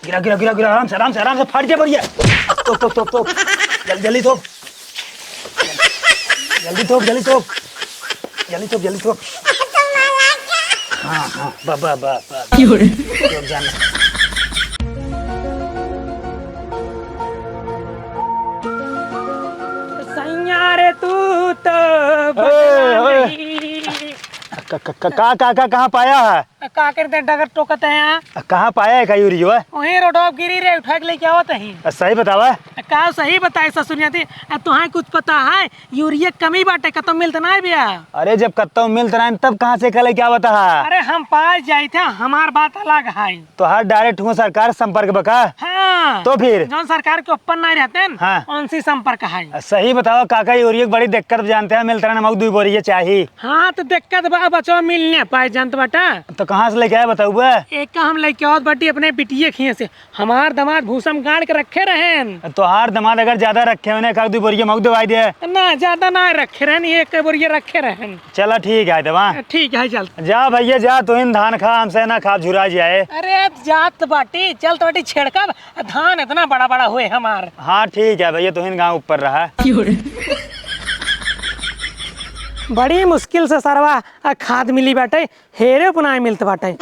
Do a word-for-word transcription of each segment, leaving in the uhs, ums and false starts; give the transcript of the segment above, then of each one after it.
गिरा, गिरा, गिरा, गिरा, आराम से, आराम से, आराम से, फाट जाए बोरिया। तोप, तोप, तोप, तोप। जल्दी, जल्दी तोप। जल्दी तोप, जल्दी तोप। जल्दी तोप, जल्दी तोप। हाँ, हाँ, बा, बा, बा, बा। क्यों रे? तोप जाना। सैया रे तू तो ए, बदला ओए। नहीं। क-, क-, क-, का, का, का, कहाँ पाया है? का करते डगर टोकत है यहाँ? कहाँ पाया है का यूरिया? वहीं रोडवा पे गिरी रहे, उठा के लेके आवत ही। सही बतावा। का सही बताए ससुरिया थी? आ, तुहां कुछ पता है? यूरिया कमी बाटे, कतौ मिलत ना है भैया। अरे, जब कतौ मिलत ना है, तब कहाँ से का लेके आवत है? अरे, हम पाए जाई थे, हमार बात अलग है। तोहार direct हुआ सरकार संपर्क बा का? हाँ। तो फिर? जौन सरकार के ऊपर ना रहते न, हाँ। उनसे संपर्क है। आ, सही बतावा काका, यूरिया के बड़ी दिक्कत जानते हैं, मिलत ना, हमको दुई बोरी ये चाही। हाँ, तो दिक्कत बा, बचवा मिल ना पाए, जानत बाटा। तो कहाँ से लेके आए, बताऊ बा? एक का हम लेके आवत बाटी अपने बिटिया खिए से। हमार दामाद भूसम गाड़ के रखे रहेन। तोहार दामाद अगर ज्यादा रखे होने, एक आध दुई बोरिया मऊ देवाई दे। ना, ज्यादा ना रखे रहेन, एक बोरिया रखे रहेन। चला ठीक है, तब हाँ। ठीक है, चल। जा भैया जा, तुहिन धान खा, हमसे ना खा, झुरा जाए। अरे जात बाटी, चल तो बाटी छेड़का, धान इतना बड़ा बड़ा हुए हमार। हाँ ठीक है भैया, तुहिन गाँव ऊपर रहा। बड़ी मुश्किल से सरवा आ खाद मिली बाटे, हेरे पे नाहीं मिलत बाटे।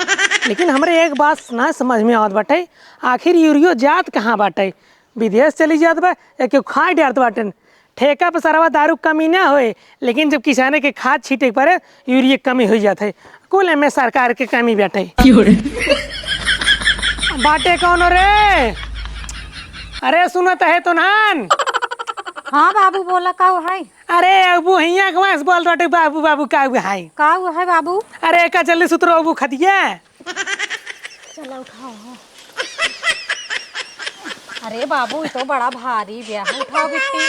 लेकिन हमरे एक बात ना समझ में आवत बाटे, आखिर यूरियो जात कहाँ बाटे? विदेश चली जात बा या केहू खाए डारत बाटे? ठेका पे सरवा दारू कमी ना होए, लेकिन जब किसाने के खाद छीटे के पड़े, यूरिया कमी हो जात है। कुल एमे सरकार के कमी बाटे। बाटे कौनो रे? अरे सुनत है तो नान? हाँ बाबू, बोला, का है? अरे, अबू हियाँ के वहाँ से बोल रहे, बाबू, बाबू, का हुआ है? का हुआ है बाबू? अरे, एका जल्दी सुतरो, अबू खदिया। चला उठाओ। अरे बाबू, ये तो बड़ा भारी ब्या है, उठाओ बिट्टी।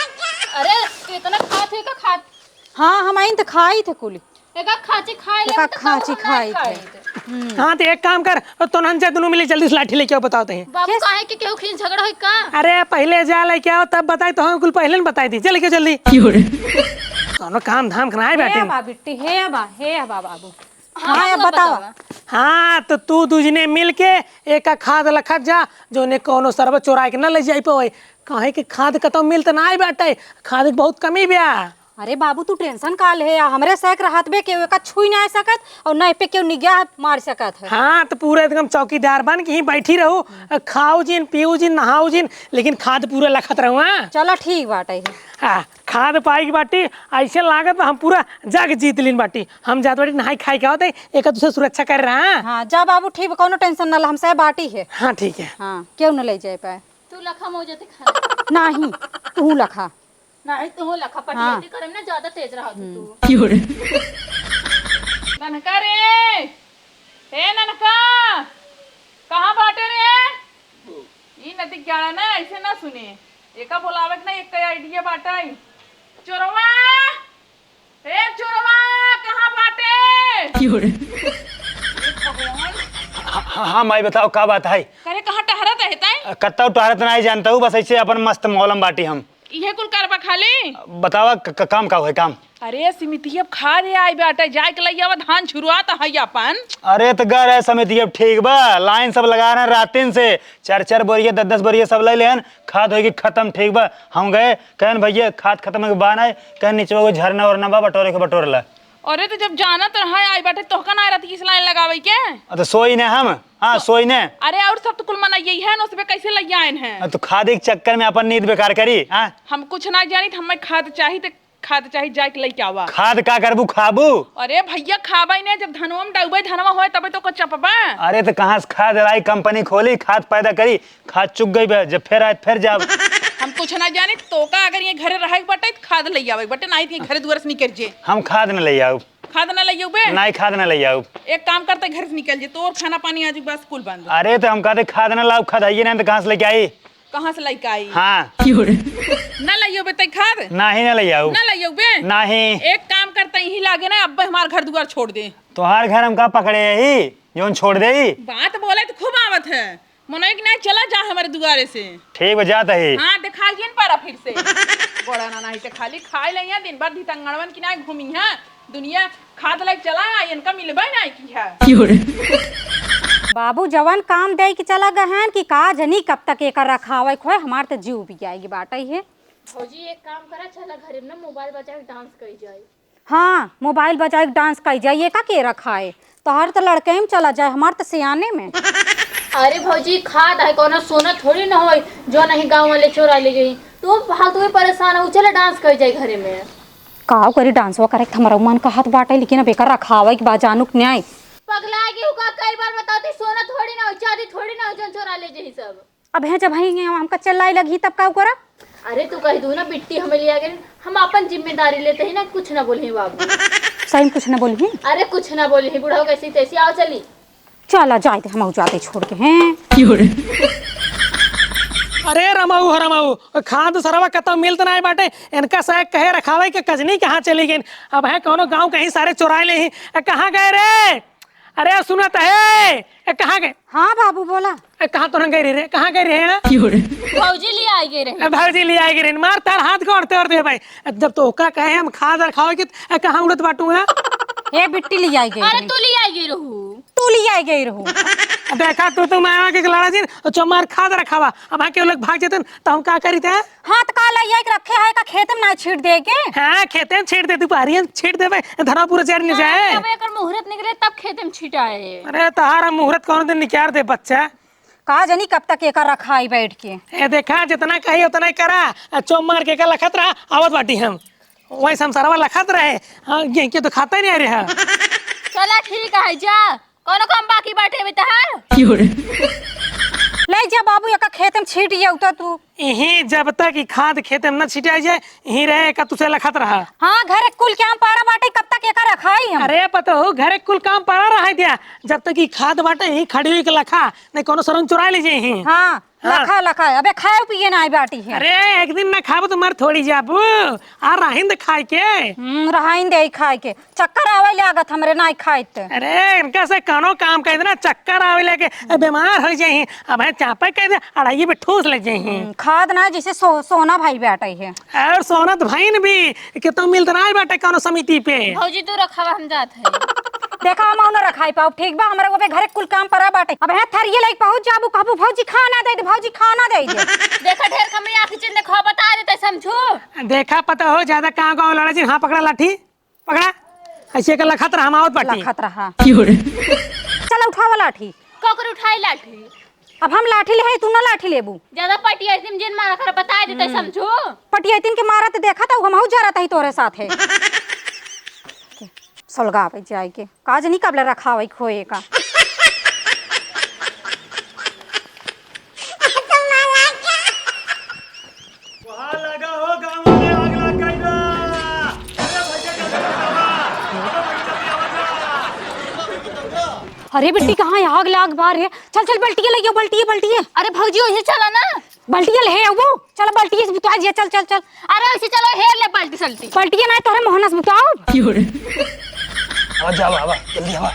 अरे, तू इतना खात है का खात? हाँ, हम आइन तो खाई थे कुली। एका खाँची खाई ले, एका तो खाँची बाबू हम खाई ना थे। खाई थे। हम्म। हाँ, तो एक काम कर, तोनहन जा दुनू मिली जल्दी से लाठी लेके आओ, बताओ तो। बाबू, किस? काहे कि केहू खींच झगड़ा होई का? अरे, पहिले जा लेके आओ, तब बताई, तो हम कुल पहिले न बताई दी। चल के जल्दी। क्यों रे? कौनो काम धाम के नाहीं हे बाटे। बा बिट्टी, हे बा, हे बा बाबू। हाँ, हाँ, अब बाबू, बतावा। बतावा। हाँ, तो तू दुजने मिल के एका खाद लखत जा, जौने कौनो सरवा चोराए के न ले जाई पावे। काहे कि खाद कतौ मिलत नाहीं बाटे, खाद के बहुत कमी ब्या। अरे बाबू, तू tension का ले, हमरे सैक रहत बे केहू एका छुई नाहीं सकत और न पे केहू निगाह मार सकत है। हाँ, तो पूरा एकदम चौकीदार बन के ही बैठी रहू, खाऊ जिन, पीऊ जिन, नहाऊ जिन, लेकिन खाद पूरा लखत रहू, हाँ? चला ठीक बाटे। हाँ, खाद पाई के बाटी, ऐसे लागत बा हम पूरा जग जीत लीन बाटी। हम जात बाटी नहाई खाई के आवत है, एक दूसरे सुरक्षा कर रहा है। हाँ, जा बाबू, ठीक बा, कौनो tension ना ला, हम सब बाटी है। हाँ, ठीक है। हाँ, केहू न ले जाए पाए। तू लखा मौजती खा। नाहीं, तू लखा। नाहीं, तू लखा हाँ। पटियती करे में ना ज्यादा तेज रहा तू। हम्म। क्यों रे? ननका रे, ए ननका, कहाँ बाटे रे? ई नदी ग्यारह ना, ऐसे ना सुने। एका बोलावे के ना, एक idea बाटे। चोरवा, ए चोरवा, कहाँ बाटे? क्यों रे? हाँ, हाँ, हाँ, माई, बताओ, का बात है? करे, कहाँ टहरत है ताई? कत्ता टहरत नाहीं जानत हूँ, बस ऐसे अपन मस्त मौलम बाटी हम। इहे कुल करबा खाली? बतावा, क-, क-, काम का है, काम? अरे, सिमितिया खाद है आई बाटे, जाए के लइयावा, धान छुरुआत है अपन। अरे, तो गर है समितिया, ठीक बा, line सब लगा रहे हैं रातिन से, चार चार बोरिया, दस दस बोरिया सब ले लेहन, खाद होई कि खत्म, ठीक बा। हम गए, कहन, "भैया, खाद खत्म होई के बा नाहीं?" कहन, "नीचे वो झरना उरना बा, बटोरे के बटोर ला।" अरे, तो जब जानत रहा आई बाटे, तोहका ना रहती इस line लगावे के? आ, तो सोई ने हम, हाँ, तो सोई ने। अरे, और सब तो कुल मनइये हैं, उसमें कैसे लइयाइन हैं? आ, तो खाद के चक्कर में अपन नींद बेकार करी, हाँ? हम कुछ ना जानी, हमें खाद चाही, तो खाद चाही, जाके लेके आवा। खाद का करबू, खाबू? अरे भैया, खाबा ही नहीं, जब धनवा में डूबे धनवा होए, तबे तो को चपबा। अरे, तो कहाँ से खाद लाई, company खोली, खाद पैदा करी, खाद चुक गई बा, जब फिर आए, फिर जाब। हम कुछ ना जानी, तोका अगर ये घरे रहे के बटे, तो खाद ले आवे के बटे, नहीं तो ये घरे दुआर से निकल जे। हम खाद न ले आउब। खाद न ले आउबे? नहीं, खाद न ले आउब। एक काम करते, घर से निकल जे, तोर खाना पानी आज के बाद कुल बंद। अरे, तो हम कहते खाद न लाउब, खाद है ये नहीं, तो कहाँ से लेके आई? कहाँ से लेके आई? हाँ। ना ले आउबे तै खाद? नहीं, ना ले आउब। ना ले आउबे? नहीं। एक काम करते, यहीं लागे ना, अब्बे हमार घर दुआर छोड़ दे। तोहार घर हम का पकड़े ही, जौन छोड़ देई? बात बोले तो खूब आवत है। मनोई कि ना, चला जा हमरे दुआरे से। ठीक बा, जात ही। हाँ, देखा जिन पारा फिर से। बड़ा ना, नहीं तो खाली खाए ले यहाँ, दिन भर धितंगड़वन की ना घूमी है दुनिया। खाद लाइक चला, इनका मिलबे ना की है। क्यों रे? बाबू जवन काम दे के चला गए हैं कि का जनी कब तक एकर रखावे खोए, हमार त जीव भी आएगी बाटे है। भौजी, एक काम करा, चला घरे में ना मोबाइल बजा के डांस करी जाए। हाँ, मोबाइल बजा के डांस करी जाए, ये का के रखा है? तोहर त लड़के में चला जाए, हमार त सियाने में। अरे भौजी, खाद है, कोनो सोना थोड़ी ना होई जो नहीं गाँव वाले चोरा ले जाई। तू फालतू में परेशान हो, चला डांस करी जाए घरे में। का करी, डांसवा करे के त हमारा मन कहत बाटे, लेकिन अब एकर रखावे के बा, जानू के न्याय। पगला गई हो का? कई बार बताती, सोना थोड़ी ना हो, चांदी थोड़ी ना हो, जौन चोरा ले जाई सब। अब हैं जब हैं हमका चिल्लाई लगी तब का करा? अरे तू कह दू ना, बिट्टी हमें लिया गए, हम अपन जिम्मेदारी लेते ही ना, कुछ ना बोली बाबू। सही में कुछ ना बोली? अरे कुछ ना बोली, बुढ़ऊ कैसी तैसी, आओ चली। चला जाए दे, हम जाते छोड़ के हैं। अरे रमाऊ हो रमाऊ, खाद सरवा कतौ मिलत नाय बाटे, इनका से कहे रखावे के कजनी कहाँ चली गई? अब है कोनो गाँव कहीं सारे चुराए ले ही, कहाँ गए रे? अरे सुनत है, ए, कहाँ गए? हाँ बाबू बोला। ए, कहाँ तोहन गए रहे रे? कहाँ गए रहे ना? भौजी ले आई गए रहे। ए, भौजी ले आई गए रहे। मार तार हाथ गोड़ तोड़ दे भाई। जब तो ओका कहे हम खाद रखावे के, ए, कहाँ उड़त बाटू है? ए बिट्टी ले आई गए अरे रहे। तू ले आई गए रहू। तू ले आई गए रहू। देखा तू तो माया के लड़ा जिन, चमार खाद रखावा। अब हाँ के लोग भाग जेतन, तो हम का करी थे? हाँ, त का लइया के रखे है, का खेते में ना छीट दे के? हाँ, खेते में छीट दे, दुपहरिया में छीट देबे, धनवा पूरा जर ले जाए। अरे, अब एकर मुहूर्त निकले, तब खेते में छिटाए। अरे, तहारा मुहूर्त कौन दिन निकाल दे, बच्चा? का जानी कब तक एकर रखाई बैठ के। ए, देखा, जितना कही उतना ही करा। आ, चोप मार के एकर लखत रहा, आवत बाटी हम। वही संसारवा लखत रहे। हाँ, ये के तो खाता ही नहीं रहा। चला, ठीक है, जा। कौनो काम बाकी बाटे में तहार? ले जा बाबू, एका खेत में छीट जाऊ तो तू। इही जब तक ई खाद खेत में न छिटाई जाए, इही रहे एका तुसे लखत रहा। हाँ, घर कुल काम पारा बाटे, कब तक एका रखाई हम? अरे पतोहू, घर कुल काम पारा रहा दिया, जब तक ई खाद बाटे, इही खड़ी हुई के लखा, नहीं कोनो सरन चुराई ले जाए ही। हाँ, हाँ। लखा, लखा, अबे खाए पिए ना आई बाटी है। अरे, एक दिन ना खाबो तो मर थोड़ी जाबू। आ रहिन दे खाए के। हम्म, रहिन दे खाए के। चक्कर आवे लागत हमरे नाई खाइत। अरे, इनका से कौनो काम कह देना, चक्कर आवे लगे, बीमार हो जाही। अब है चापे कह दे, अढ़ाई पे ठूस ले जाही। हम्म, खाद ना, जैसे सो-, सोना भाई बाटे है। और सोना तो भाई न भी, कि तो मिलत ना बाटे कौनो समिति पे। भौजी, तू रखावा, हम जात है। देखा, हम ना रखाई पाओ, ठीक बा? हमरा ओबे घरे कुल काम परा बाटे। अब है थरिये लेके पहुँच जाबू, कहबू, "भौजी, खाना दे दे, भौजी, खाना दे दे।" देखा, ढेर कमी आँखी चिन देखा, बता देते, समझू। देखा, पता हो, ज्यादा कहाँ गाँव लड़ा जी। हाँ, पकड़ा लाठी। पकड़ा, ऐसे के लखत रहा, हम आवत बाटी। लखत रहा। की हो रे? चला उठावा लाठी। ककर उठाई लाठी? अब हम लाठी ले है, तू ना लाठी लेबू। ज्यादा पटिया तुम जिन मारा कर बता देते, हम्म। समझू। पटिया तिन के मारत देखा था, हमहू जरत ही तोरे साथ है। सलगावे जाए के, का जानी कब ले रखावे खोए का। वहाँ लगा हो गाँव में आग लग गई बा। अरे भैया, जल्दी बतावा। अरे भैया, जल्दी आवा जा। अरे बिट्टी, कहाँ है आग लाग बार है? चल, चल, बल्टिया ले आओ, बल्टिया, बल्टिया। अरे भौजी, ओही चला ना। बल्टिया ले आओ, चल, बल्टिया से बुता दिया, चल, चल, चल। अरे ओइसे चलो, हेर ले बल्टी सल्टी। बल्टिया ना, तोरे मोहनस बुताओ। की हो रे? आवा, जा, आवा, आवा, जल्दी आवा।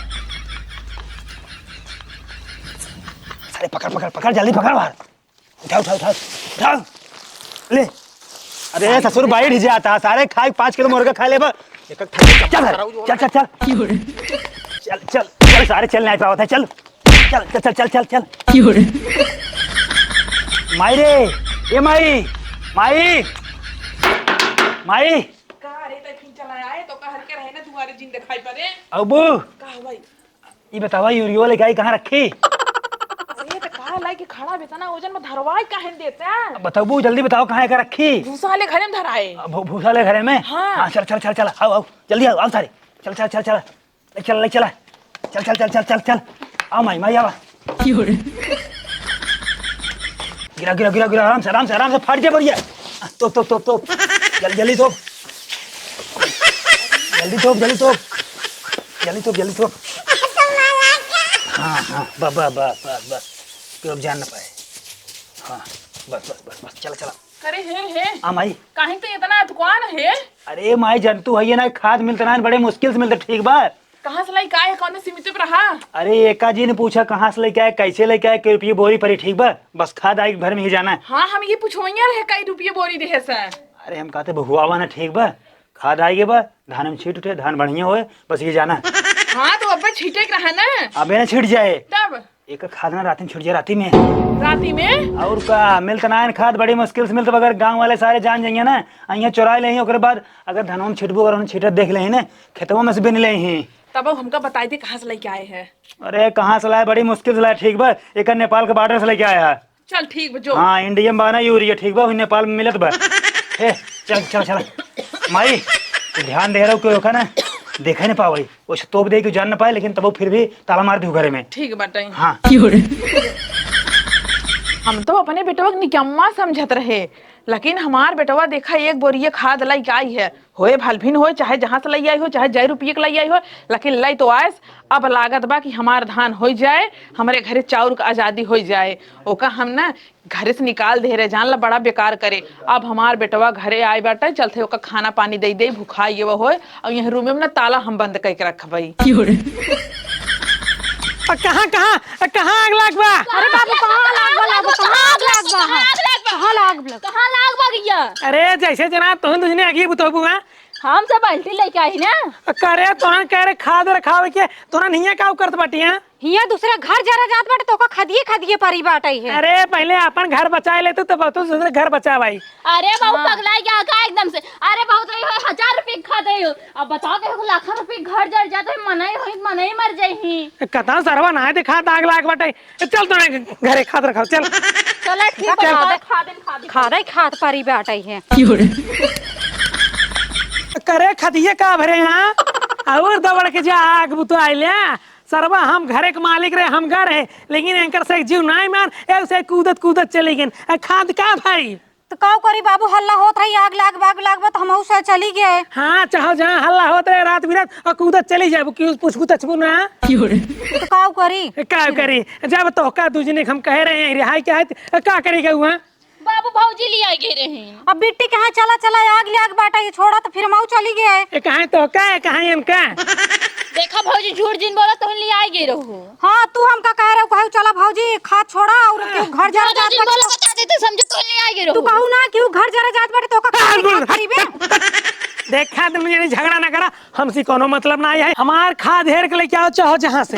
सारे पकड़, पकड़, पकड़, जल्दी पकड़ बाहर। उठाओ, उठाओ, उठाओ, उठाओ। ले। अरे ससुर, बैठ जाता, सारे खाए, पाँच किलो मुर्गा खा लेबा। एक, एक, चल, चल, चल, चल। चल, चल, चल, सारे चल नहीं पावत है, चल। चल, चल, चल, चल, चल, चल। माई रे, ए माई, माई, माई। का रे, तै फिर चला आए, तो कहर के रहे ना, दुआरे जिन दिखाई पड़े। अबू। का भाई? ई बतावा, यूरियो वाले गाय कहाँ रखी? अरे, तो कहा लाई कि खड़ा बेतना वजन में धरवाई काहे न देता? अब बताबू, जल्दी बताओ, कहाँ एका रखी? भूसा वाले घरे में धराए। अब भू-, भूसा वाले घरे में? हाँ। हाँ, चल, चल, चल, चल, आओ, आओ, जल्दी आओ, आओ सारे। चल, चल, चल, चल। ले चल, ले चला। चल, चल, चल, चल, चल, चल। आओ माई, माई, आवा। गिरा, गिरा, गिरा, गिरा, आराम से, आराम से, आराम से, फाट जा बढ़िया। तोप, तोप, तोप, तोप। जल-, जल्दी तोप। जल्दी तोप, जल्दी तोप। जल्दी तोप, जल्दी तोप। हाँ, हाँ, बस, बस, बस, बस, बस। कोई अब जान ना पाए। हाँ, बस, बस, बस, बस, चला, चला। अरे हे, हे। हाँ, माई। काहे तो इतना दुकान है? अरे माई, जनतू है ये ना, खाद मिलता ना, बड़े मुश्किल से मिलता, ठीक बा? कहाँ से लाई, का है, कौन समिति पे रहा? अरे एका जी ने पूछा, कहाँ से लेके आए, कैसे लेके आए, कई रुपये बोरी परी, ठीक बा? बस खाद आए के भर में ही जाना है। हाँ, हम ये पूछवइया रहे, कई रुपये बोरी देहे से। अरे हम कहते बहुआवा ना, ठीक बा? खाद आए के बा, धान में छीट उठे, धान बढ़िया होए, बस ये जाना है। हाँ, तो अब्बे छीटे के रहा ना। अबे ना छीट जाए। तब? एक खाद ना राती में छूट जाए, राती में। राती में? और का, मिलत ना है खाद, बड़ी मुश्किल से मिलत, अगर गाँव वाले सारे जान जाइए ना, अइहें चोराइ लेइहें, ओकरे बाद अगर धनवा में छिटबो, अगर उन्हें छीटत देख लेइहें ना, खेतवा में से बिन लेइहें। तब हमका बताइ दे कहाँ से लइके आए हैं। अरे कहाँ से लाए, बड़ी मुश्किल से लाए, ठीक बा, एक नेपाल के बॉर्डर से लइके आया है। चल ठीक बा, जो। हाँ, इंडिया में बा ना यूरिया, ठीक बा, वही नेपाल में मिलत बा। ए, चल, चल, चल। माई, तू ध्यान दे रहो, कोई ओका ना देखे ना पावे। वैसे तोप दे, कोई जान ना पाए, लेकिन तबो फिर भी ताला मार दे घरे में। ठीक बाटे। हाँ। हम तो अपने बेटवा के निकम्मा समझत रहे, लेकिन हमार बेटवा देखा एक बोरिया खाद लइके आई है। होए भलभिन होए, चाहे जहाँ से लइ आई हो, चाहे जय रुपये के लइ आई हो, लेकिन लइ तो आयस। अब लागत बा कि हमार धान होइ जाए, हमरे घरे चाउर क आजादी होइ जाए। ओका हम ना घरे से निकाल दे रहे, जान ला, बड़ा बेकार करे। अब हमार बेटवा घरे आए बाटे, चलते ओका खाना पानी दे दे, भुखाई गवा होए, और यह रूमे में ना ताला हम बंद करके रखबई। आ, कहाँ, कहाँ, आ, कहाँ आग लाग बा? अरे बाबू, कहाँ लाग बा, लाग बा, कहाँ आग लाग बा? कहाँ लाग बा? कहाँ लाग बा गैया? अरे जैसे जना तुम दुजने आगी बुतौबू, हाँ? हम सब बाल्टी लेके आई ना। करे तोहन कह रहे खाद रखावे के, तोहन हियां का करत बाटी, हाँ? हियां दूसरे घर जरा जात बाटे, तोका खदिए खदिए परी बाटे है। अरे पहले अपन घर बचाए लेते, तब तो दूसरे घर बचावाई। अरे बहुत हाँ। पगलाई गया का एकदम से? अरे बहुत रही हो, हजार रुपये के खाद रही हो, अब बताओ तो लाखों रुपये के घर जर जाते, मनई होई, मनई मर जाई ही। कतना सरवा ना दिखा दाग लाग बाटे। ए, चल तोरे घरे खाद रखाओ, चल। चला ठीक बा, चल। खादे, खादे, खादे। खादे खाद पारी बाटे है। की हो रे? करे खदिये का भरे यहाँ? और दबड़ के जा आग बुतवाई ले। सरवा हम घरे के मालिक रहे, हम घर है, लेकिन एंकर से जीव नाई मान, ए से कूदत कूदत चले गए। आ, खाद का भाई? तो काउ करी बाबू, हल्ला होत रही, आग लाग, आग लाग बा, तो हमहू से चली गए। हाँ, चाहो जहाँ हल्ला होत रहे रात बिरात, और कूदत चली जाबू, कि पूछबू तछबू ना। की हो रे? तो काउ करी? ए, काउ करी? जब तोहका दुजने हम कहे रहे हैं, रिहाई के आए, तो का करेगा वहाँ? बाबू भौजी ले आए गए रहे। अब बिट्टी कहाँ चला, चला, आग ले आग बाटा, ये छोड़ा, तो फिर हमहू चली गए। ए, कहाँ तोहका, ए, कहाँ इनका? देखा भौजी, झूठ जिन बोला, तो ले आए गए रहो। हाँ, तू हमका कह रहे हो, कहू, "चला भौजी, खाद छोड़ा," और केहू घर जरा जात बाटे तो बता देते, समझे तो ले आए रहो। तू कहू ना, केहू घर जरा जात बाटे तो ओका हाँ, खाद बोल, खरीबे। देखा तुम ये झगड़ा ना करा, हमसे कोनो मतलब ना है। हमार खाद हेर के लेके आओ, चाहो जहाँ से।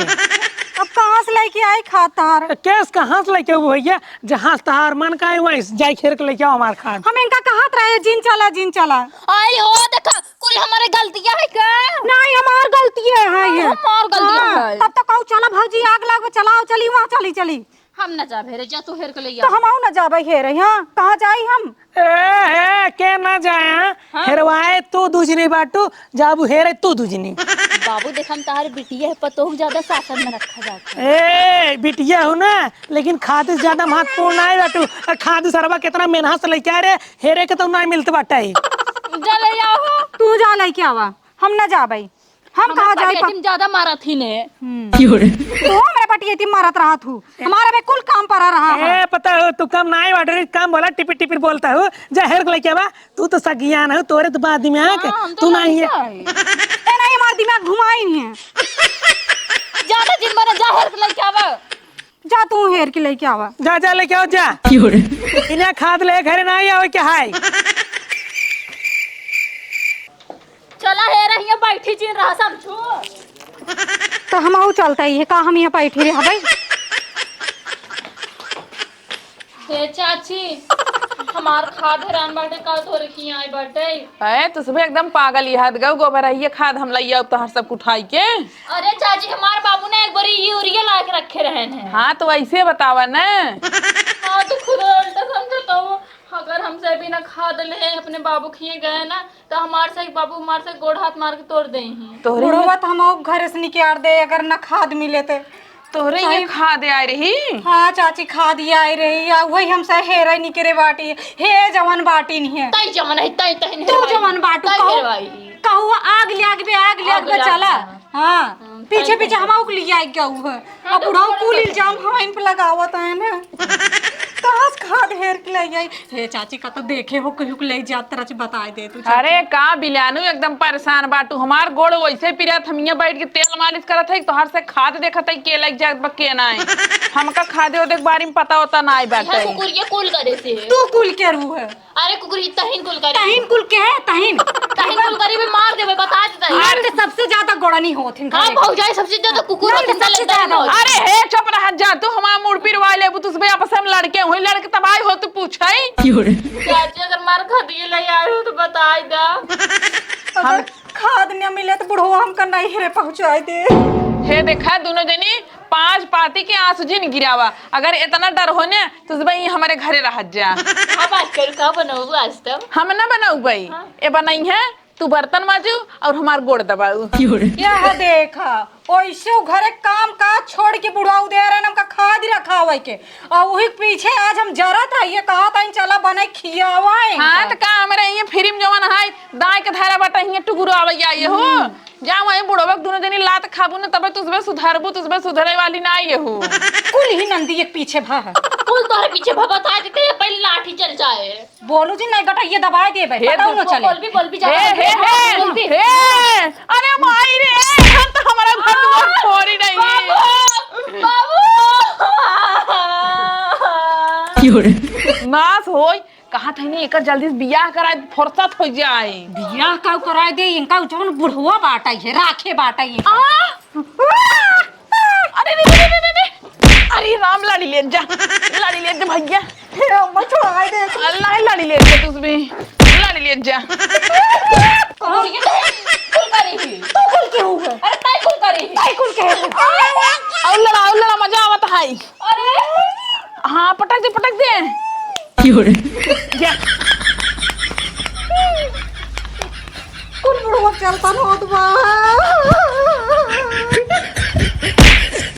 अब कहाँ से लेके आई खाद तार? केस कहाँ से लेके आओ भैया? जहाँ से तार मन का है, वहीं से जाई हेर के लेके आओ हमार खाद। हम इनका कहत रहे, "जिन चला, जिन चला।" आई हो, देखा, कुल हमारे गलतियाँ है का? नहीं, हमार गलतियाँ है ये। हमार गलतियाँ हाँ, है। तब तो कहू, "चला भौजी, आग लाग, चलाओ, चली वहाँ, चली, चली।" हम ना जाबे रे, जा तू हेर के ले तो आ। हमहू ना जाबे हेरे, हाँ, कहाँ जाई हम? ए, हे, के ना जाए, हाँ? हाँ। हेरवाए तू दुजनी बाटू, जाबू हेरे तू दुजनी। बाबू देख, हम तहार बिटिया है, पतोह ज्यादा शासन में रखा जाता है। ए, बिटिया हो ना, लेकिन खाद से ज्यादा महत्वपूर्ण ना है बाटू। आ खाद सरवा कितना मेहनत से लेके आ रे, हेरे के तो ना मिलत बाटे। जा ले आओ। तू जा लेके आवा, हम ना जाबे। हम हम कहाँ जाई पटिया प- तुम ज्यादा मारत ही ने। हम्म। की हो रे? तू हमरा पटिया तुम मारत रहा थू। हमारा में कुल काम पड़ा रहा है। ए, पता हो, तू कम ना ही बाटे, काम बोला, टिपिर टिपिर बोलता हो। जा हेर के लेके आवा, तू तो सगियान हो, तोरे तो बाद में आके, हाँ, हम तो तू ना ही है। लड़का है। ए, नहीं, हमारा दिमाग घुमाई नहीं है। ज्यादा दिन बना, जा हेर के लेके आवा। जा तू हेर के लेके आवा। जा, जा लेके आओ, जा। की हो रे? इन्हें खाद ले घरे ना ही आवे क्या है? चला हे रहिया बैठी चीन रहा समझू। तो हमहू चलता ही है का, हम यहाँ बैठी रह भाई। हे चाची, हमार खाद हेरान बाटे, का तोरे की आई बाटे? ए, तू सुबह एकदम पागल ही हद गऊ, गोबर रहिए खाद हम लइया तोहर सब उठाई के। अरे चाची, हमार बाबू ने एक बारी यूरिया ला के रखे रहन है। हाँ, तो ऐसे बतावा न। हाँ, तो खुद उल्टा समझो तो, अगर हमसे बिना खाद ले अपने बाबू खिए गए ना, तो हमार से बाबू हमार से गोड़ हाथ मार के तोड़ दे ही। तोहरे बुढ़वा तो हम घर से निकाल दे, अगर ना खाद मिले तो। तोहरे ये सही। खाद आए रही? हाँ चाची, खाद ये आए रही, आ वही हमसे हेरे निकरे बाटी। हे जवन बाटी नहीं है। तई जवन है, तई, तई नहीं तू हेरवाई। जवन बाटू, तई कहू, हेरवाई। कहू आग ले आग बे, आग ले आग आग बे, ले आग चला। बे। हाँ, हम्म, पीछे, तई पीछे हेरवाई। हम आउक ले आई कहू है। हाँ, अब तो बुढ़ऊ बोलो कुल तो। इल्जाम हम इन पे लगावत है ना। कहाँ से खाद हेर के ले आई? हे चाची का तो देखे हो, कहीं को ले जात तरह से बताए दे तू चाची। अरे का बिलानू एकदम परेशान बाटू, हमार गोड़ वैसे पिरात, हम यहाँ बैठ के तेल मालिश करत है, तोहार से खाद देखत है, के लग जात बा, के नाई। हमका खादे ओदे के बारे में पता होता नाई यहाँ बाटे। कुकुरिया कुल करे से। तू कुल के रू है। अरे कुकुरी तहिन कुल करे। तहिन कुल के है, तहिन। तहिन कुल गरीबी मार देबे, बता देता है। नंद सबसे ज्यादा गोड़नी होत हैं हाँ, घरे। भौजाई सबसे ज्यादा कुकुर नंद होत हैं, सबसे लड़ाई ज्यादा होत। अरे हे, चुप रह जा तू, हमार मूड़ पिरवा लेबू, तुझ पे आपस में लड़के हुई, लड़के तबाही हो तू पूछई। चाची अगर मार खा दिए ले आए हो तो बताई दा। अगर खाद न मिले तो बुढ़वा हमका नहीं हेरे पहुँचाई दे। हे देखा दोनों जनी, पाँच पाती के आंसू जिन गिरावा। अगर इतना डर हो ने, तो बई हमरे घरे रहत जा। अब आजकल का बनौबू आज तब? हम ना बनौबई। हाँ। ए बनई है, तू बर्तन माजू और हमार गोड़ दबाऊ। यह देखा, ओइसे उ घरे काम काज छोड़ के बुढ़ाऊ दे रहे, हमका खाद रखावे के। और वही पीछे आज हम जरत है, ये कहा था, "चला बने खियावा हाँ, इनका।" तो का हमरे ये फिल्म जवन है, दाई के धारा बटा हियां टुगुरो आवैया ये हो। जा वहीं बुढ़वा के दोनों जनी लात खाबू न, तबे तुझबे सुधरबू, तुझबे सुधरे वाली ना ये हो। कुल ही नंदी एक पीछे भा है। कुल तोहरे पीछे भा, बता देते ये पहले लाठी चल जाए। बोलू जी, नहीं गटइये दबाए देबे, हे पता दु- न चले। बोल भी, बोल भी, जा, हे, बोल भी, हे, बोल भी। हे, अरे माई रे, हम तो हमारा घर दुआर छोड़ी नहीं। बाबू, बाबू। क्यों रे? नाश होई, कहा था नहीं, एकर जल्दी से बियाह कराए, फुर्सत हो जाए। बियाह का कराए दे, इनका जौन बुढ़वा बाटा है, राखे बाटा है। आ? अरे रे रे रे रे रे। अरे राम, लड़ी ले जा, लड़ी ले जा भैया। हे अम्मा, छोड़ाए दे। अल्लाह, लड़ी ले जा, तुझ भी लड़ी ले जा। और ये कुल करी ही। तू कुल के हूँ है? अरे ताई कुल करी ही। ताई कुल के हूँ। और लड़ा, और लड़ा, मजा आवत है। अरे। हाँ, पटक दे, पटक दे। क्यों रे? जा। कुल बुढ़वा चलता होत बा।